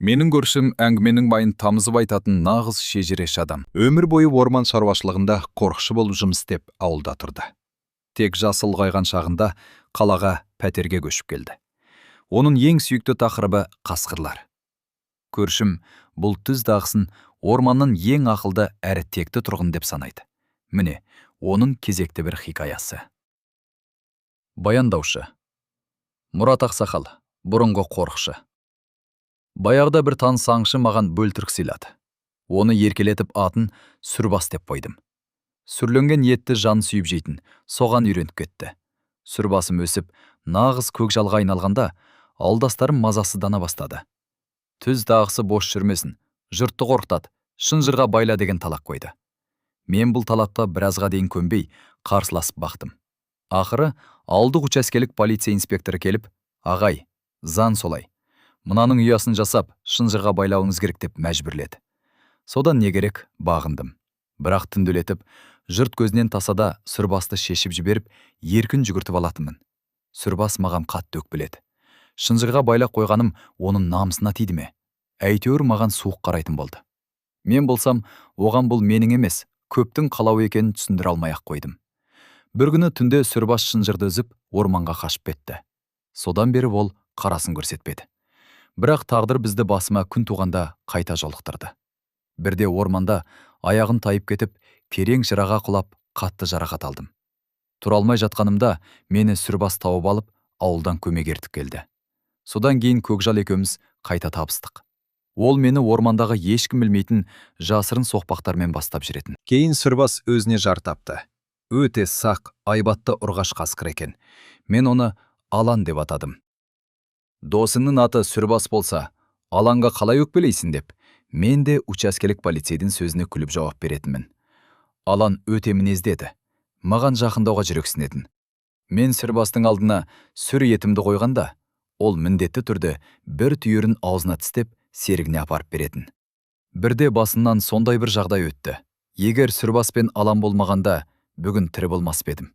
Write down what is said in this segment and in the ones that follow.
Менің көршім әңгіменің майын тамызып айтатын нағыз шежіреші адам. Өмір бойы орман шаруашылығында қорықшы болып жұмыс істеп, ауылда тұрды. Тек жасы ұлғайған шағында қалаға пәтерге көшіп келді. Оның ең сүйікті тақырыбы – қасқырлар. Көршім бұл түз дағысын орманның ең ақылды әрі текті тұрғыны деп санайды. Міне, оның кезекті бір хикаясы. Баяндаушы: Мұрат Ақсақал, бұрынғы қорықшы. Баяғыда бір таныс аңшы маған бөлтірік сыйлады. Оны еркелетіп, атын Сүрбас деп қойдым. Сүрленген етті жан сүйіп жейтін, соған үйреніп кетті. Сүрбасым өсіп, нағыз көкжалға айналғанда, ауылдастарым мазасыздана бастады. Түз дағысы бос жүрмесін, жұртты қорқытады, шынжырға байла деген талап қойды. Мен бұл талапқа біразға дейін көнбей, қарсыласып бақтым. Ақыры ауылдық учаскелік полиция инспекторы келіп, «Ағай, заң солай, мынаның ұясын жасап, шынжырға байлауыңыз керек», – деп мәжбүрледі. Содан не керек, бағындым. Бірақ түнделетіп, жұрт көзінен тасада Сүрбасты шешіп жіберіп, еркін жүгіртіп алатынмын. Сүрбас маған қатты өкпеледі. Шынжырға байлап қойғаным оның намысына тиді ме, әйтеуір маған суық қарайтын болды. Мен болсам, оған бұл менің емес, көптің қалауы екенін түсіндіре алмай ақ қойдым. Бір күні түнде Сүрбас шынжырды үзіп, орманға қашып кетті. Содан бері ол қарасын көрсетпеді. Бірақ тағдыр бізді басыма күн туғанда қайта жолықтырды. Бірде орманда аяғым тайып кетіп, терең жыраға құлап, қатты жарақат алдым. Тұра алмай жатқанымда мені Сүрбас тауып алып, ауылдан көмек ертіп келді. Содан кейін Көкжал екеуміз қайта табыстық. Ол мені ормандағы ешкім білмейтін жасырын соқпақтармен бастап жүретін. Кейін Сүрбас өзіне жар тапты. Өте сақ, айбатты ұрғаш қасқыр екен. Мен оны Алан деп атадым. «Досыңның аты Сүрбас болса, Аланға қалай өкпелейсің?» – деп, мен де учаскелік полицейдің сөзіне күліп жауап беретінмін. Алан өте мінезді еді. Маған жақындауға жүрексінетін. Мен Сүрбастың алдына сүр етімді қойғанда, ол міндетті түрде бір түйірін аузына тістеп, серігіне апарып беретін. Бірде басымнан сондай бір жағдай өтті. Егер Сүрбас пен Алан болмағанда, бүгін тірі болмас па едім.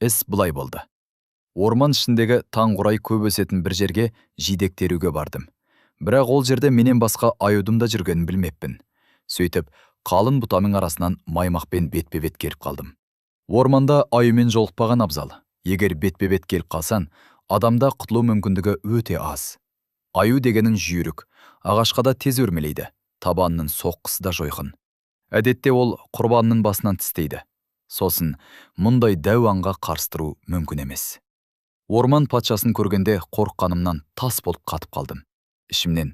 Іс былай болды. Орман ішіндегі таңқурай көп өсетін бір жерге жидек теруге бардым. Бірақ ол жерде менен басқа аюдың да жүргенін білмеппін. Сөйтіп, қалың бұтаның арасынан маймақпен бетпе-бет келіп қалдым. Орманда аюмен жолықпаған абзал. Егер бетпе-бет келіп қалсаң, адамда құтылу мүмкіндігі өте аз. Аю дегенің жүйрік, ағашқа да тез өрмелейді, табанының соққысы да жойқын. Әдетте ол құрбанының басынан тістейді. Сосын мұндай дәу аңға қарсы тұру мүмкін емес. Орман патшасын көргенде қорыққанымнан тас болып қатып қалдым. Ішімнен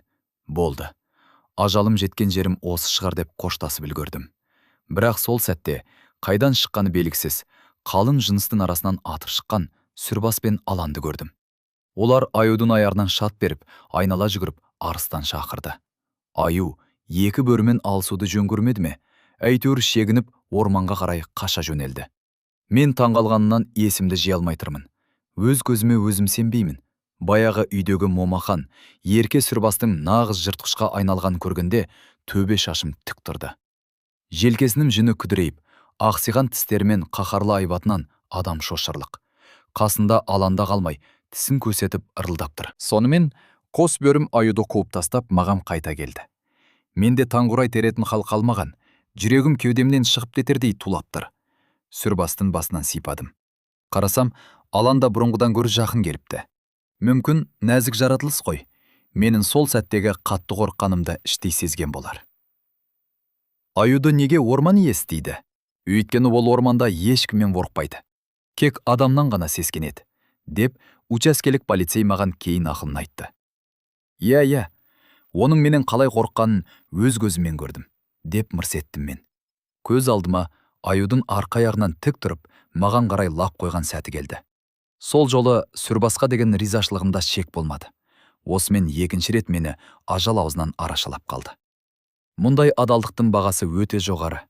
«Болды, ажалым жеткен жерім осы шығар» деп қоштасып үлгердім. Бірақ сол сәтте қайдан шыққаны белгісіз қалың жыныстың арасынан атып шыққан Сүрбас пен Аланды көрдім. Олар аюдың аяғынан шат беріп, айнала жүгіріп, арыстан шақырды. Аю екі бөрімен алысуды жөн көрмеді ме, әйтеуір шегініп, орманға қарай қаша жөнелді. Мен таңғалғанымнан есімді жия алмай тұрмын. Өз көзіме өзім сенбеймін. Баяғы үйдегі момақан, ерке Сүрбастың нағыз жыртқышқа айналғанын көргенде төбе шашым тік тұрды. Желкесінің жүні күдірейіп, ақсиған тістерімен қаһарлы айбатынан адам шошырлық. Қасында Аланда қалмай, тісін көрсетіп, ырылдап тұр. Сонымен қос бөрім аюды қуып тастап, маған қайта келді. Менде таңқурай теретін хал қалмаған, жүрегім кеудемнен шығып кетердей тулап тұр. Сүрбастың басынан сипадым. Қарасам, Алан да бұрынғыдан гөрі жақын келіпті. Мүмкін, нәзік жаратылыс қой. Менің сол сәттегі қатты қорыққанымды іштей сезген болар. Аюды неге орман иесі дейді? Өйткені ол орманда ешкімнен қорықпайды. Тек адамнан ғана сескенеді, деп учаскелік полицей маған кейін ақылын айтты. Иә, иә, оның менен қалай қорыққанын өз көзіммен көрдім, деп мырс еттім мен. Көз алдыма аюдың арқа аяғынан тік тұрып, маған қарай лап қойған сәті келді. Сол жолы Сүрбасқа деген ризашылығымда шек болмады. Осымен екінші рет мені ажал аузынан арашалап қалды. Мұндай адалдықтың бағасы өте жоғары.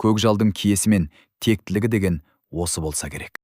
Көкжалдың киесі мен тектілігі деген осы болса керек.